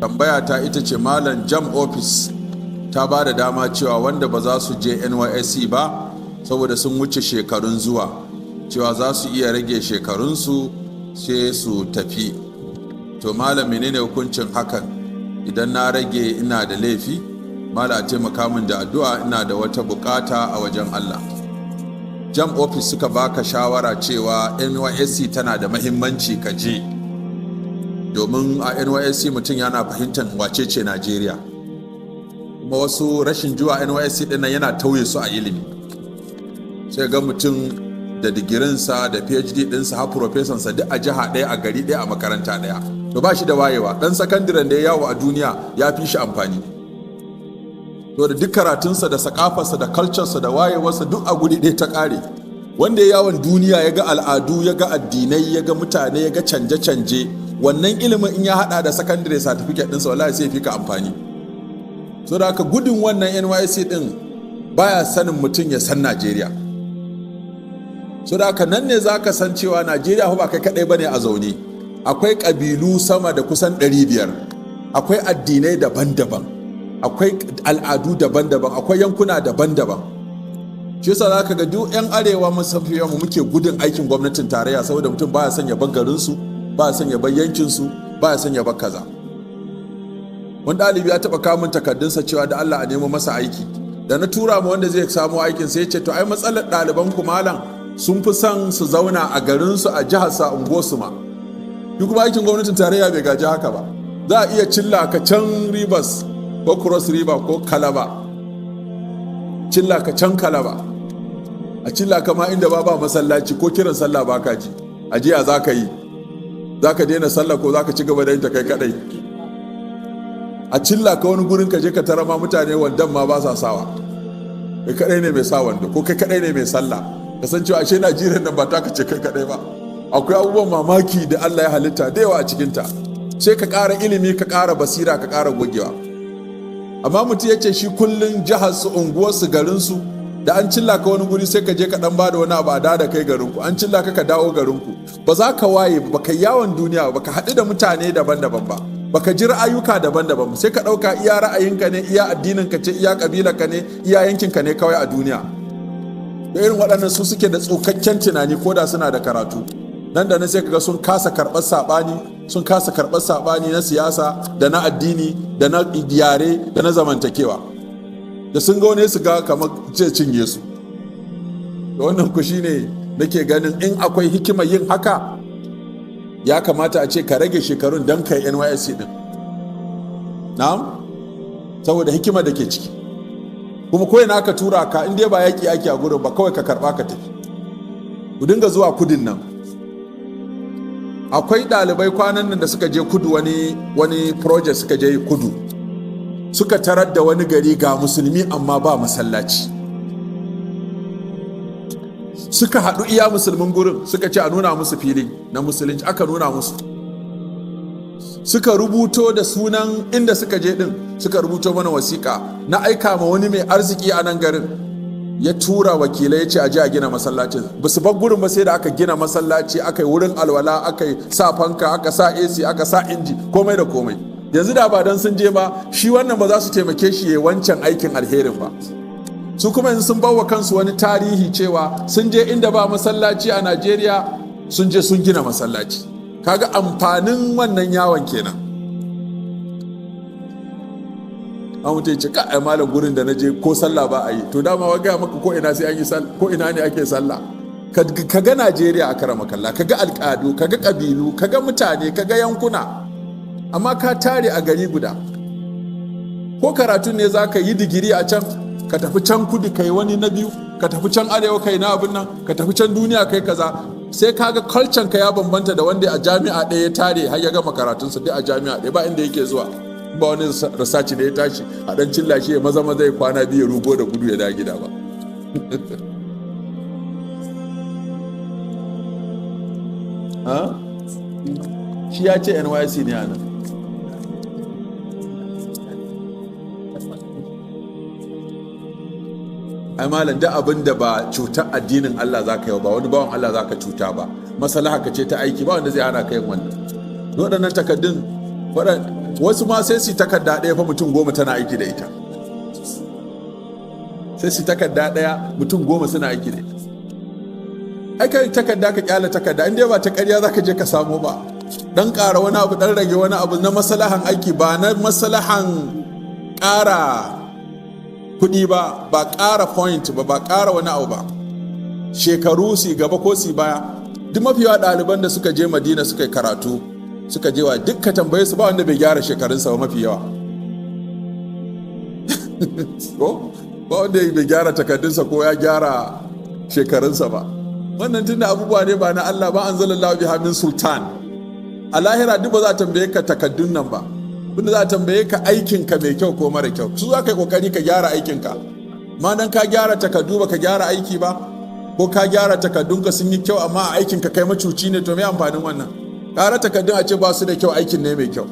Tambaya ta ita ce, malam, JAMB office ta ba da dama cewa wanda ba za su je NYSC ba saboda sun wuce shekarun zuwa, cewa za su iya rage shekarunsu sai su tafi. To malam, menene hukuncin hakan? Idan na rage, ina da laifi? Malam, a taimaka min da addu'a, ina da wata bukata a wajen Allah. JAMB office suka baka shawara cewa NYSC tana da mahimmanci ka je, domin a NYSC mutum yana fahimtar wace ce Najeriya. Kuma wasu rashin zuwa NYSC din nan yana tauye su a ilimi. Sai ga mutum da digirinsa da PhD dinsa har professorsa, duk a jiha ɗaya, a gari ɗaya, a makaranta ɗaya. To ba shi da wayewa. Ɗan sakandaren da ya yawo a duniya ya fi shi amfani. To da duk karatunsa da sakafarsa da culturesa da wayewarsa duk a guri ɗaya ta ƙare. Wanda ya yawon duniya, ya ga al'adu, ya ga addinai, ya ga mutane, ya ga canje-canje, wannan ilimin in ya hada da secondary certificate ɗinsa, wallahi sai fi ka amfani. So da haka gudun wannan NYSC ɗin baya sanin mutum ya san Najeriya. So da haka nan ne za ka san cewa Najeriya ba kai kaɗai bane a zaune. Akwai ƙabilu sama da kusan 500, akwai addinai daban-daban, akwai al'adu daban-daban, akwai yankuna daban-daban. Shi yasa zaka ga duk 'yan arewa musamman mu muke gudun aikin gwamnatin tarayya, saboda mutum baya son ya bar garinsu, baya son ya bar yankinsu, baya son ya bar kaza. Wani ɗalibi ya taɓa kamun takardunsa cewa da Allah a nemo masa aiki. Da na tura ma wanda zai samu aikin, sai ya ce, "To ai matsalar ɗaliban ku, malam, sun fi son su zauna a garinsu, a jihar sa, unguwarsu ma." Duk kuma aikin gwamnatin tarayya bai gaji haka ba. Za a iya cilla ka can Rivers ko Cross River ko Calabar, cilla ka can Calabar, a cilla ka ma inda ba masallaci, ko kiran sallah ba ka ji. A jiya za ka yi, za ka daina sallah ko za ka ci gaba da yin ta kai kadai? A cilla ka wani gurin, ka je ka tara ma mutane wandan ma ba sa sawa, kai kadai ne mai sa wando ko kai kadai ne mai sallah. Ka san cewa ashe Najeriya nan ba ta ka ce kai kadai ba. Akwai abubuwan mamaki da Allah ya halitta da yawa a cikinta. Sai ka ƙara ilimi, ka ƙara basira, ka ƙara gogewa. Amma mutum ya ce shi kullum jihar su, unguwar su, garin su. Da an cilla ka wani guri, sai ka je ka dan bada wani abu a da kai garin ku. An cilla ka, ka dawo garin ku. Ba za ka waye ba, ka yawon duniya ba, ka haɗu da mutane daban-daban ba, baka ji ra'ayuka daban-daban. Sai ka ɗauka iya ra'ayinka ne, iya addininka ce, iya ƙabilarka ne, iya yankinka ne kawai a duniya. Da irin waɗannan su suke da tsukakken tunani, ko da suna da karatu. Nan da nan sai kaga sun kasa karɓar saɓani, sun kasa karɓar saɓani na siyasa da na addini da na yare da na zamantakewa. Da sun ga wani, su ga kamar ce cinye su. Da wannan ku shine nake ganin in akwai hikimar yin haka, ya kamata a ce ka rage shekarun don kai NYSC din. Na'am, saboda hikimar da ke ciki. Kuma ko ina aka tura ka, in dai ba yaƙi ake a gurin ba, kawai ka karɓa ka tafi. Ku dinga zuwa kudin nan. Akwai ɗalibai kwanan nan da suka je kudu, wani project suka je kudu, suka tarar da wani gari, ga musulmi amma ba masallaci. Suka haɗu iya musulmin gurin, suka ce a nuna musu fili na musulunci. Aka nuna musu. Suka rubuto da sunan inda suka je din, suka rubuto mana wasiƙa. Na aika ma wani mai arziki a nan garin, ya tura wakilai, ya ce a je a gina masallacin. Ba su bar gurin ba sai da aka gina masallaci, aka yi wurin alwala, aka yi sa fanka, aka sa AC, aka sa inji, komai da komai. Yanzu da ba dan sun je ba, shi wannan ba za su taimake shi ya wancan aikin alherin ba. Su kuma yanzu sun bawa kansu wani tarihi cewa sun je inda ba masallaci a Najeriya, sun je sun gina masallaci. Kaga amfanin wannan yawon kenan. An mutum ce, "Ka ai malam, gurin da na je ko sallah ba a yi." To dama wa gaya maka ko ina sai an yi, ko ina ne ake sallah? Ka ga Najeriya a karama kalla, ka ga al'adu, ka ga ƙabilu, ka ga mutane, ka ga yankuna. Amma ka tare a gari guda. Ko karatun ne za ka yi digiri a can, ka tafi can kudu kai wani na biyu, ka tafi can arewa kai na abin nan, ka tafi can duniya kai kaza, sai ka ga culture ka ya bambanta da wanda a jami'a ɗaya ya tare har ya gama karatunsa, duk a jami'a ɗaya, ba inda yake zuwa. Ba wani research da ya tashi a dan cilla shi ya maza maza ya kwana 2 ya rugo da gudu ya da gida ba. Shi ya ce NYSC ne a nan. Ai malam, duk abin da ba cutar addinin Allah za ka yi ba, wani bawan Allah za ka cuta ba, maslaha ka ce ta aiki, ba wanda zai hana ka yin wannan. Waɗannan takaddun waɗannan Wasu ma sai su takarda ɗaya fa, mutum 10 tana aiki da ita. Sai su takarda ɗaya, mutum 10 suna aiki da ita. Ai kai takarda, ka kyale takarda, in dai ba ta ƙarya zaka je ka samo ba. Dan ƙara wani abu, dan rage wani abu na maslahan aiki, ba na maslahan ƙara kuɗi ba, ba ƙara point ba, ba ƙara wani abu ba, shekaru su gaba ko su baya. Duk mafi yawa ɗaliban da suka je Madina suka yi karatu, suka je wa dukka, tambaye su, ba wanda bai gyara shekarunsa ba mafi yawa, ko ba wanda bai gyara takardunsa ko ya gyara shekarunsa ba. Wannan tunda abubuwa ne ba na Allah ba, anzalallahu biha min sultan. A lahira duk ba za a tambaye ka takaddun nan ba. Wanda za a tambaye ka, aikinka mai kyau ko mara kyau. Su za ka yi kokari ka gyara aikinka. Ma dan ka gyara takaddu ba ka gyara aiki ba, ko ka gyara takaddunka sun yi kyau amma a aikinka kai macuci ne, to me amfanin wannan? Ƙara takaddun a ce ba su da kyau, aikin ne mai kyau.